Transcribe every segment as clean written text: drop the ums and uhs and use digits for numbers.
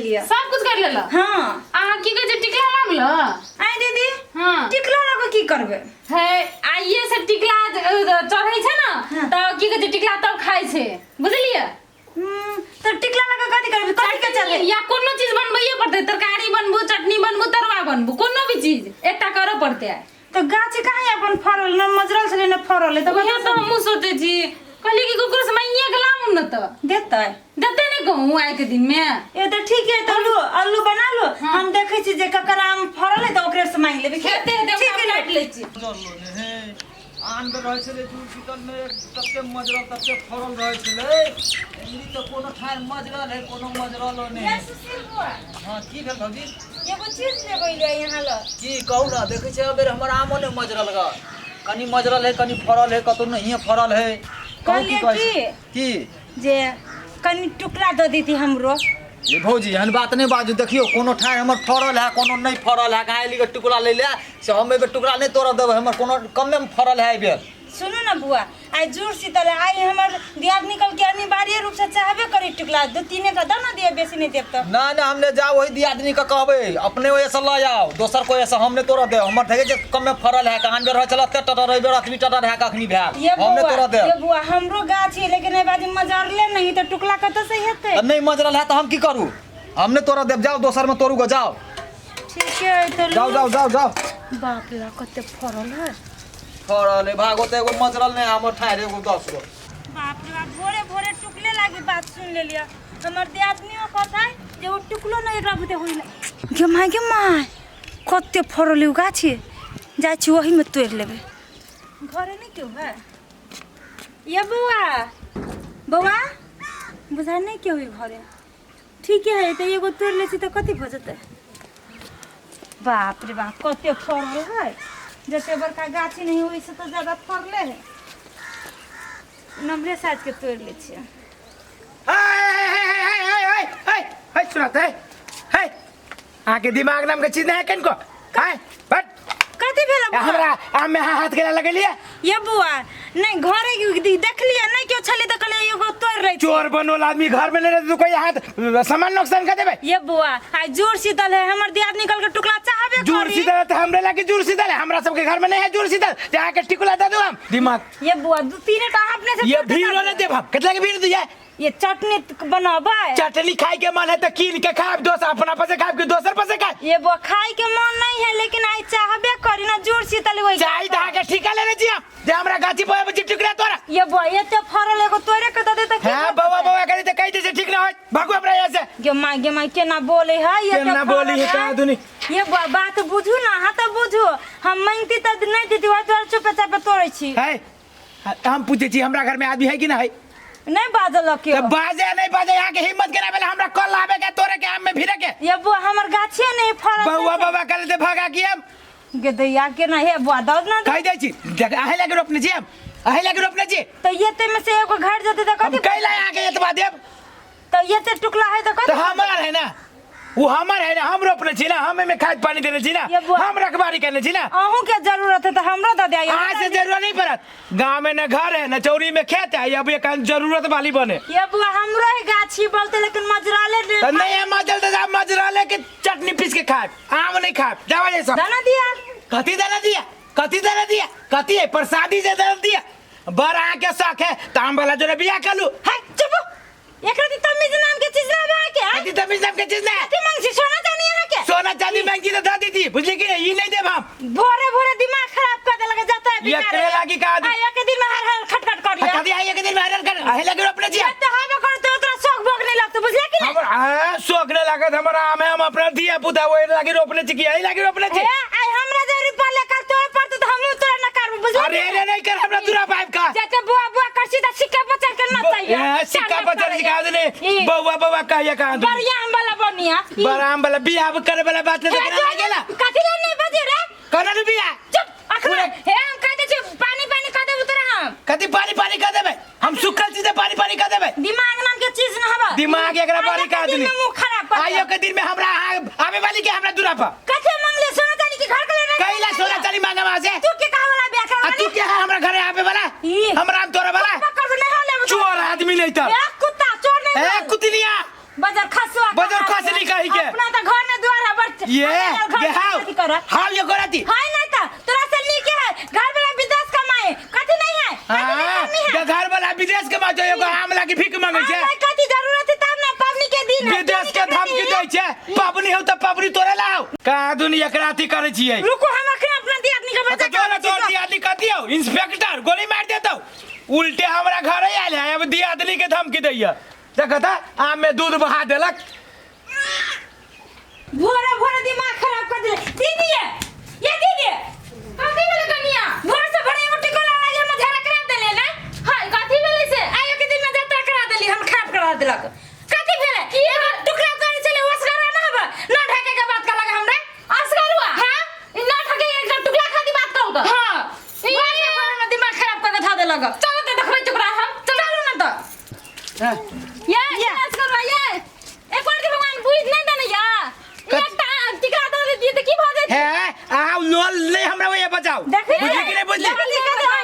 लेलियै। सब कुछ कर लेलक? हाँ। अहाँ की कहै छै, टिकला लाबल? आय दीदी। हाँ। टिकला लऽ कऽ की करबै? हे, आइए से टिकला चढ़ै छै ने। हाँ। तऽ की कहै छै, टिकला तब खाइ छै, बुझलियै? तऽ टिकला लऽ कऽ कथी करबै? कथी के चढ़ै? या कोनो चीज बनबैये पड़तै, तरकारी बनबू, चटनी बनबू, तरुआ बनबू, कोनो भी चीज एकटा करऽ पड़तै आइ। तऽ गाछ कहाँ अपन फड़ल न मजरल छलै न फड़ल है, तऽ उएह तऽ हमहूँ सोचै छी, कहलियै कि ककरो से मांगिए के लाबू ने तऽ देतै? देतै ने कहूँ आइ के दिन में। ए तऽ ठीक है, तऽ आलू आलू बना लो। हाँ। हम देखै छी जे ककर आम फड़ल है, तऽ ओकरे से मांगि लेबै। हेतै हेतै। ठीक हम है। काटि लै छी। हे, आन बेर रहै छलै जुड़ शीतलमे तते मजरल, तते फड़ल रहै छलै। एमरी तऽ कोनो ठार मजरल है, कोनो मजरलो नहि है। सुशील बुआ। हँ, की भेल भौजी? एगो चीज लेबै ले यहाँ लग। की कहू ने, देखै छियै एहि बेर हमर आमो नहि मजरल ग, कनि मजरल है, कनि फड़ल है, कतौ नहिए फड़ल है। कहू की कहलियै कहै छी? की? की? जे कनि टुकड़ा दऽ देती हमरो। ये भौजी, एहन बात नहि बाजू। देखियौ, कोनो ठार हमर फड़ल है, कोनो नहि फड़ल है। कहाँ एली टुकड़ा लै ले से? हम एहि बेर टुकड़ा नहि तोड़ऽ देबै। हमर कोनो कमे मे फड़ल है एहि बेर। सुनू ने बुआ, आइ जुड़ शीतल है, आइ हमर दियादनी कहलकै अनिवार्य रूप से चाहबे करी टुकड़ा, दू तीने टा दऽ ने दिअ, बेसी नहि देब तऽ। नहि नहि, हम नहि जाउ, ओहि दियादनी के कहबै, अपने ओहिसँ लऽ आउ, दोसर कोइ से हम नहि तोड़ऽ देब। हमर देखै छियै कमे फड़ल है। आन बेर रहै छल एते टटर, एहि बेर अतबी टटर है। कखनी भेल? ये हम नहि बौआ, तोड़ऽ देब। ये बुआ, हमरो गाछ है, लेकिन एहि बाजी मजरले नहीं, तऽ टुकड़ा कतऽ से हेतै? तऽ नहि मजरल है तऽ हम की करू? हम नहि तोड़ऽ देब, जाउ दोसरमे तोड़ू गऽ, जाउ। ठीक है तऽ। जाउ जाउ जाउ जाउ। बाप रे, कते फड़ल है। फड़ल है, भागो तऽ एगो मजरल नहि हमर ठाढ़ एगो 10 गो। बाप रे बाप, भोरे भोरे टुकले लागी बात सुन लेलियै। हमर दियादनियो कहतै जे ओ टुकलो नहि एकरा बुते होइला। गे माय, गे माय, कते फड़ल है उ गाछ। जाइ छी ओहीमे तोड़ि लेबै। घरे नहि केओ है? ये बौआ, बौआ, बुझाइ नहि केओ है घरे। ठीके है, तऽ एगो तोड़ि लै छी तऽ कथी भऽ जेतै? बाप रे बाप, कते फड़ल है! जते बड़का गाछी नहीं, ओहिसँ तऽ ज्यादा फड़ले है। नमरे साइजके तोड़ि लै छियै। है, सुनत है, है, अहाँके दिमाग नाम के चीज नहीं है कनको है? बट कथी भेल बुआ? हमरा आम में हाथ केला लगेलिए? ये बुआ, नहीं घरे देखलिए नहीं केओ छलै, तऽ कहलिए एगो तोड़ि लै छी। चोर बनोल आदमी, घर में नहीं रहते तो कोई हाथ सामान नुकसान कर देबे। ये बुआ, आइ जोर शीतल है, हमर दियादनी कहलकै टुकड़ा चाहबे जूर करी। शीतल है तो हमरे लागे जूर शीतल है? हमरा सबके घर में नहीं है जूर शीतल जे के टिकुला दे दू हम। दिमाग ये बुआ, दू तीन टा अपने से ये तोड़ के भीड़ दऽ नहीं देब हम। कितना के भीड़ दिया? ये चटनी बनाबै। चटनी खाए के मन है तो कीन के खाब, दोसर अपना पैसे खाब कि दोसर पैसे खाब? ये बुआ, खाए के मन नहीं है, लेकिन आइ चाहबे करी ना, जोर शीतल वही। चाही तो अहाँके ठीका लेने छी हम जे हमरा गाछी पर आबै छी टुकड़ा तोरा? ये बुआ, एते फड़ल एगो तोड़े के दऽ दे तऽ की हाँ भऽ बौआ जेतै? बौआ करी तऽ कहि दे जे ठीक ना होय, भागू हमरा यहाँ से। गे माय, गे माय, केना बोले है ये? केना बोली है कहाँ दुनी? ये बुआ, बात बुझू ना, अहाँ तऽ बुझू, हम मांगती तऽ नहि देती, ओहि दुआरे चुपे चापे तोड़ै छी। है, हम पूछे छी, हमरा घर में आदमी है कि ना है? नहीं बाजल तो केओ। बाजे नहीं बाजे, यहाँ के हिम्मत केना भेल हमरा कल लाबे के, तोरे के आम में भिड़े के? ये बुआ, हमर गाछे नहीं फड़ल। बौआ बौआ करे ते भगा की हम? गे दैया, के ना हे बुआ, दऽ ना। कहि दै छी देख, अहीं लागे रोपने छी हम, अहीं लागे रोपने छी। तऽ ये ते में से एगो घट जेतै तऽ हम कथी? कैला यहाँ के एतबा देब? तऽ ये ते टुकला है तऽ तो कथी? हमार है ना, वो हमार है ना, हम रोपने छी ना, हम एमे खाद पानी देने छी ना। ये बुआ- हम रखबारी करने छी ना। अहूँ के जरूरत है तऽ हमरो दऽ दे। आज से जरूरत नहीं पड़त। गांव में न घर है, न चौरी में खेत है, अब ये कहीं जरूरत वाली बने। ये बुआ, हमरो ही गाछी बोलते, लेकिन मजराले ने। तो नहीं है मजल तो जा मजरा लेके चटनी पीस के खाए, आम नहीं खाए, जावा जैसा। दाना दिया। कथी दाना दिया? कथी दाना दिया? कथी है प्रसादी जे दाना दिया? बड़ अहाँ के शौक है तो आम वाला जोरे बियाह कर लू। है चुप, एकरा दी तमीज नाम के चीज ना बा के, हैं? कथी तमीज नाम के चीज ना? कथी मांग छी, सोना चांदी यहाँ के? सोना चांदी मांगी तो दे दी, बुझली कि नहीं? ई नहीं देब हम। भोरे भोरे दिमाग खराब कर देलक, जाता है ये करे लागी का आदमी? आ एक दिन में हर हर खटखट कर लिया। कथी आई एक दिन में हरन कर अहे लगे रोपने छी? ये तो हबे करते, ओकरा शौक भोग नहीं लगतो, बुझले कि नहीं? हमर आ शौक नहीं लागत? हमर आम है, हम अपना धिया पुता ओहि लागी रोपने छी कि एहि लागी रोपने छी? ए आई हमरा जरूरी पड़ले, कल तोरे पड़ते तो हमहू तोरा न करबो, बुझले? अरे रे, नहीं कर हमरा दूरा पाइप का। जते बुआ बुआ करছি त सिक्का पर चढ़ के न चाहिए। ए, सिक्का पर चढ़ के आदमी ई। बौआ बौआ कहिया कहाँ दूरी? बढ़िया आम वाला बनिया। बड़ा आम वाला बियाह करे वाला बात नहीं तो केना लागेला? कथी ले नहीं बजे रे? कोना नु बियाह? चुप अखन। हे, हम कह दे छी, पानी पानी कह देबो तोरा हम। कथी पानी पानी कर देबे? हम सुखल चीज पानी पानी कर देबे? दिमाग नाम के चीज न हबा। दिमाग एकरा बड़ी का आदमी। मुंह खराब कर। आइयो के दिन में हमरा आवे वाली के हमरा दूरा पर। कथी मांगले, सोना चांदी के घर के ले? कैला सोना चांदी मांगे वहां से? तू के कहा वाला बियाह आ करवा? तू के है हमरा घरे आवे वाला? ई। हमरा आम तोरे वाला? पकड़ नहीं होले। चोर आदमी नहीं तर। ए कुत्ता, चोर नहीं। ए कुतलिया। बजर खसुआ। बजर खसली कही। कर। हाँ ये गोराती हाय नहीं त तोरा से नीके है घर वाला विदेश कमाए कथी नहीं है, कथी के हाँ कमी है? जे घर वाला विदेश के बाजो एगो आमला की भीख मांगे छै। हमरा कथी जरूरत है तब ना पबनी के दिन है, विदेश के धमकी दै छै, पबनी हौ त पबनी तोरे लाओ का दुनिया एकरा अथी करै छियै। रुको, हम अखन अपना दियादनी के बचा जो ना तोर दियादनी कथी हौ, इंस्पेक्टर गोली मार देतौ। उल्टे हमरा घरे आयल है, अब दियादनी के धमकी दैया। देखत आम में दूध बहा देलक। भोरे भोरे दिमाग खराब कर देले। दीदी ये, ये दीदी कथी भेलै कनिया? भोरे से भोरे एगो टिकोला लागे हम झगड़ा करा देले ना। हाय कथी भेलै से? आयो के दिन में जात्रा करा देली, हम खराब करा देलक। कथी भेलै? एगो टुकड़ा तोड़े छले ओसगरा ना हब ना ढके के बात कर लगा हमरा। असगरुआ? हां। ई ना ढके एकटा टुकड़ा खाती बात कहू त। हां, भोरे भोरे में दिमाग खराब कर के धा देलक। चलो त देखबै टुकड़ा हम। चलू ना त। ये ये असगरुआ ये एक बार के भगवान बुझ नहीं देने या एकटा टिकड़ा दऽ देतियै त की भऽ जेतै? हे आ लोल ले हमरा ओए बचाओ। देखी? बुझली कि नहीं बुझली? देखी,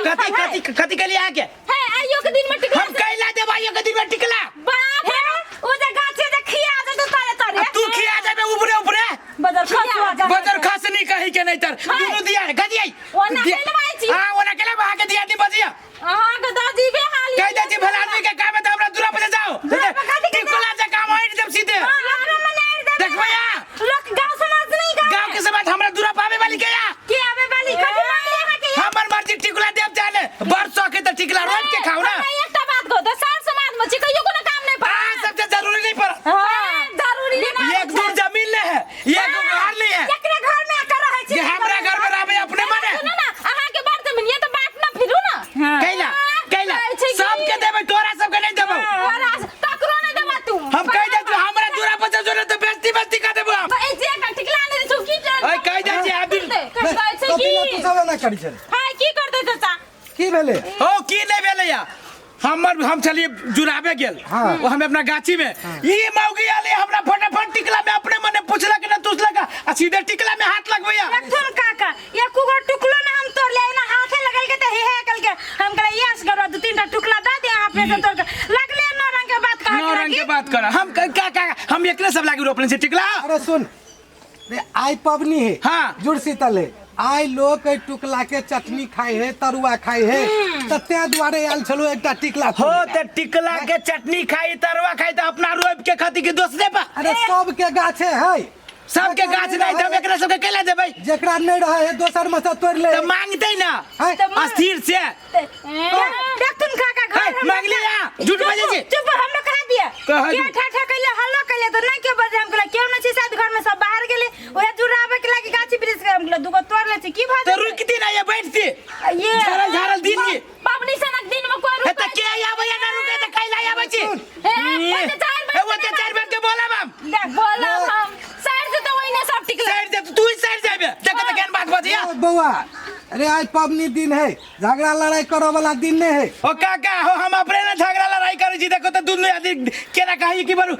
कथी? कथी कथी कथी के लिए आके हे आइयो के दिन में टिकड़ा हम कैला देब आइयो के दिन में टिकला। बाप हे ओ जे गाछे जे खिया जेतौ तारे तारे। आ तू खिया जाबे ऊपरे ऊपरे। बजर खसुआ जा। बजर खसनी कही के नहीं तर दुनू दिया है कथी आई। ओना केले बाजै छी? हां ओना केले बहा के दिया दी बजिया। अहाँ के दादी बे हाल कह दे छी भला आदमी के काम है त हमरा दूरा पर जाओ। दूरा पर कथी के टिकला से काम होई देब सीधे। लोग मने आइर देबे। देखबै या लोग गांव समाज नहीं गांव गांव के समाज हमरा दूरा पावे वाली के या के आवे वाली कथी मांगे यहाँ के? हमर मर्जी टिकला देब जाने बड़ शौक है त टिकला रोज के खाओ ना। हमरा एकटा बात कहू त सार समाज में छी कहियो कोनो काम नहीं आ पड़त। सबसे जरूरी नहीं पड़त। हां जरूरी नहीं। एक दूर जमीन ले है, एक घर ले है। एकरे घर में आकर रहै छी। जे हमरा घर में रहबे अपने मने। सुनू ना अहाँ के बड़ जमीन ये त बात ना फिरू ना। कैला कैला कहै छै कि- सबके देबै, तोरा सबके नहीं देबौ। तोरा तकरो नहीं देबा तू। हम कह दे तू हमरा दूरा पर जो ने त बेइज्जती बेइज्जती कर देबो हम। ए जे का टिकला नहीं छु की ओए कह दे छी आदमी। कहै छै कथी की लए तू सब एना करै छलै? हाय की करतै चाचा? की भेलै? ओ की नहीं भेलै या हमर हम छलिए जुड़ाबे गेल। हाँ। ओ हम अपना गाछी में ई मौगी आले हमरा फटाफट टिकला में अपने मने पूछलक ना तुछलक आ सीधे टिकला में हाथ लगबैया। देखथुन काका एको गो टुकलो ना हम तोड़ ले ना हाथे लगल के त हे हे कल के हम कहले यस गरो दू तीन टा टुकला दे दे अहाँ अपने से तोड़ के लगले नौ रंग के बात कहा नौ रंग के बात कर हम का का हम एकरे सब लागी रोपले से टिकला। अरे सुन रे आइ पबनी है। हाँ। जुड़ शीतल है, आइ लोक एहि टुकला के चटनी खाइ है, तरुआ खाइ है, त तें दुआरे आयल छलहुँ एकटा टिकला हो तोड़ि। त टिकला के चटनी खाई तरुआ खाई त अपना रोप के खती के दोसरे पर। अरे सबके गाछे है, सबके गाछ नहीं त हम एकरा सबके केला देबै? जेकरा नहीं रहे है दोसर में से तोड़ ले। त मांगतै ना हैं? अस्थिर से। देखथुन काका घर हे, मांगली या झूठ बजै छी। चुप हम लोग कहाँ दिया कहाँ के दिया? ठा ठा कैले हल्ला कैले त नहीं के बजे हम कहले केओ नहीं छै शायद घर में सब बाहर गेले ओहे जुड़ाबे के लागी गाछी वृक्ष के हम कहले दुगो तोड़ ले छी की भऽ त जेतै? रुकती ना ये बैठती ये झारल झारल दिन की पबनी सनक दिन में कोई हे रुकै त के आबै ना रुके त कैला आबै छी। हे ओते चार हे ओते चार बेर के बोलब हम। देख बोलब हम साइड से तो ओइने सब टिकला। साइड दे तू ही साइड जाबे देख त केहन बात बजिया। ओ बौआ अरे आज पबनी दिन है, झगड़ा लड़ाई करे वाला दिन नहीं है। ओ काका हो हम अपने ना झगड़ा लड़ाई करे छी, देखो त दुनू आदमी केना कही कि बरू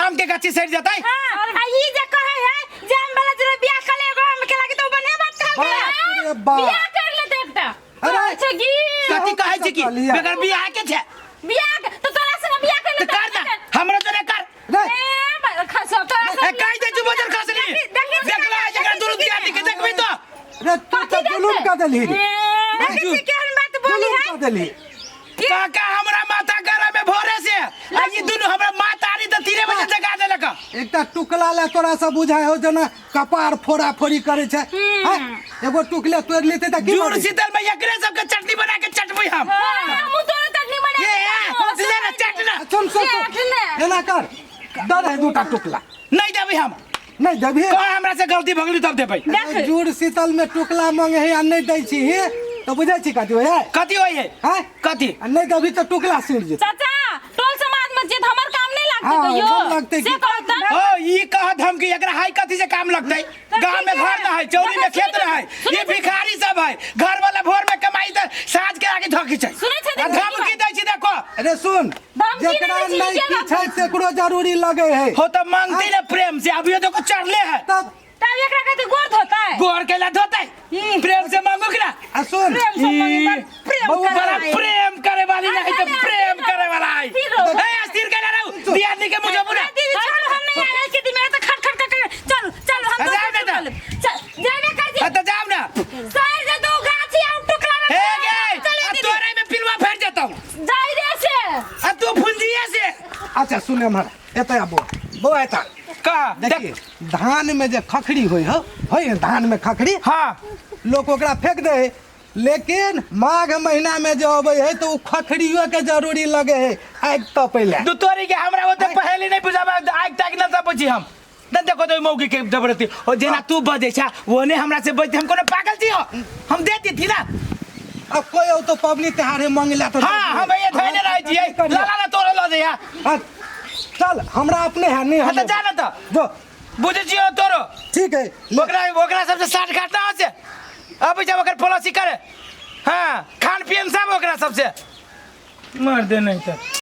आम के गाछी सड़ जतै। हां आ ई जे कहे है जे आम वाला जे बियाह कर ले एगो आम के लागी त उ बढ़िया बात कहल बाप गया। रे बाप। बियाह कर लेते एकटा। अरे। कहै छै की कथी कहै छी की कहलियै। बेगर बियाह के छै बियाह त तोरा संग बियाह कर त लेते कर ना हमरा जोरे कर। रे ए खसो तोरा ए संग कहि दे छी बजर खसनी। देखी, देखला जकरा दुनू दियादनी के देखबी तो। रे तू त जुलुम कर देलही रे। देखै छी केहन बात बोली जुलुम है। कर देलही। काका हमरा माथा गरम है भोरे से आ ई दुनू हमरा माता आनी त 3 बजे जगा देलक। एकटा टुकला ले तोरा सब बुझाय हो जेना कपार फोड़ा फोड़ी करे छै। हैं? एगो टुकले तोड़ लेते त की जुड़ भऽ जेतै? शीतल में एकरे सबके चटनी बना के चटबै हम। हमहूँ तोरा चटनी बना ये के ले ना चटना। सुन सुन सुन चटना। एना कर दे दे दूटा टुकला। नहीं देबै हम। नहीं देबही? कह हमरा से गलती भगली तब देबै। देख। जुड़ शीतल में टुकला मांगे है आ नहीं दै छी हे त बुझै छी कथी होय है? कथी होय है? हैं? कथी? आ नहीं देबही त टुकला सिर जेतै। चाचा टोल समाज में जे हमर काम नहीं लागते हाँ, कहियो एकदम लागतै से की। कहता ओ ई कहत हम कि एकरा हाई कथी से काम लगतै? गांव में घर न है, चौरी में खेत न है, ये भिखारी सब है, घर वाला भोर में कमाई त साँझ के आगे धोखी छै। सुनै छै आ देखो धमकी दै छी देखो। अरे सुन धमकी नहीं जेकरा दै छी, नहीं के की छै तेकरो जरूरी लगे है। हो त मांगती ने प्रेम से, अभियो देखो चढ़ले है। तब तब एकरा कहते गोर धोतै। गोर केला धोतै? ई। प्रेम से मांगू कि ना? आ सुन प्रेम से मांगी बड़ प्रेम बहु करे बड़ा है। प्रेम करे वाली नहीं तो प्रेम करे वाला है। स्थिर रहो। ए अस्थिर केला रहू दियादनी के मुझे बुरा। दीदी छोड़ो हम नहीं आए कि मेरा तो खट खट कर चलो चलो हम जाए दोसर बेटा। चल चल जाए। सर जतो गाछी आ टुकला में हे गे चले आ दीदी। तोरे में पिलवा फेर जेतौ जाई रे से आ तू फुंजिए से अच्छा सुन हमारा एतऽ आबो बौआ एतऽ का देखिए धान में जे खखड़ी होइ हो होइ ने धान में खखड़ी हाँ लोक ओकरा फेंक दे है लेकिन माघ महीना में जो अबै है तो उ खखड़ियो के जरूरी लगे है आगि तपै लए दू तोरी के हमरा ओते पहेली नहीं बुझाबा आग ताग न तपै छी हम न देखो तो मौगी के जबरदस्ती ओ जेना तू बजै छा ओने हमरा से बजते हम कोनो पागल छी हो हम दे देती ना अब कोई औ तो पबनी त्योहार मंगला तो हाँ हम भैया धैने रहै छियै लाला ना तोरे लऽ जइहा हाँ, चल हमरा अपने है नहीं हाँ हम तऽ जा ना तऽ जो बुझै छियै तोरो ठीक है ले। ओकरा ओकरा सबसे साठ घाट ना होसे अब जब ओकर पॉलिसी करे हाँ खान पियन सब ओकरा सबसे मार दे नहीं तो।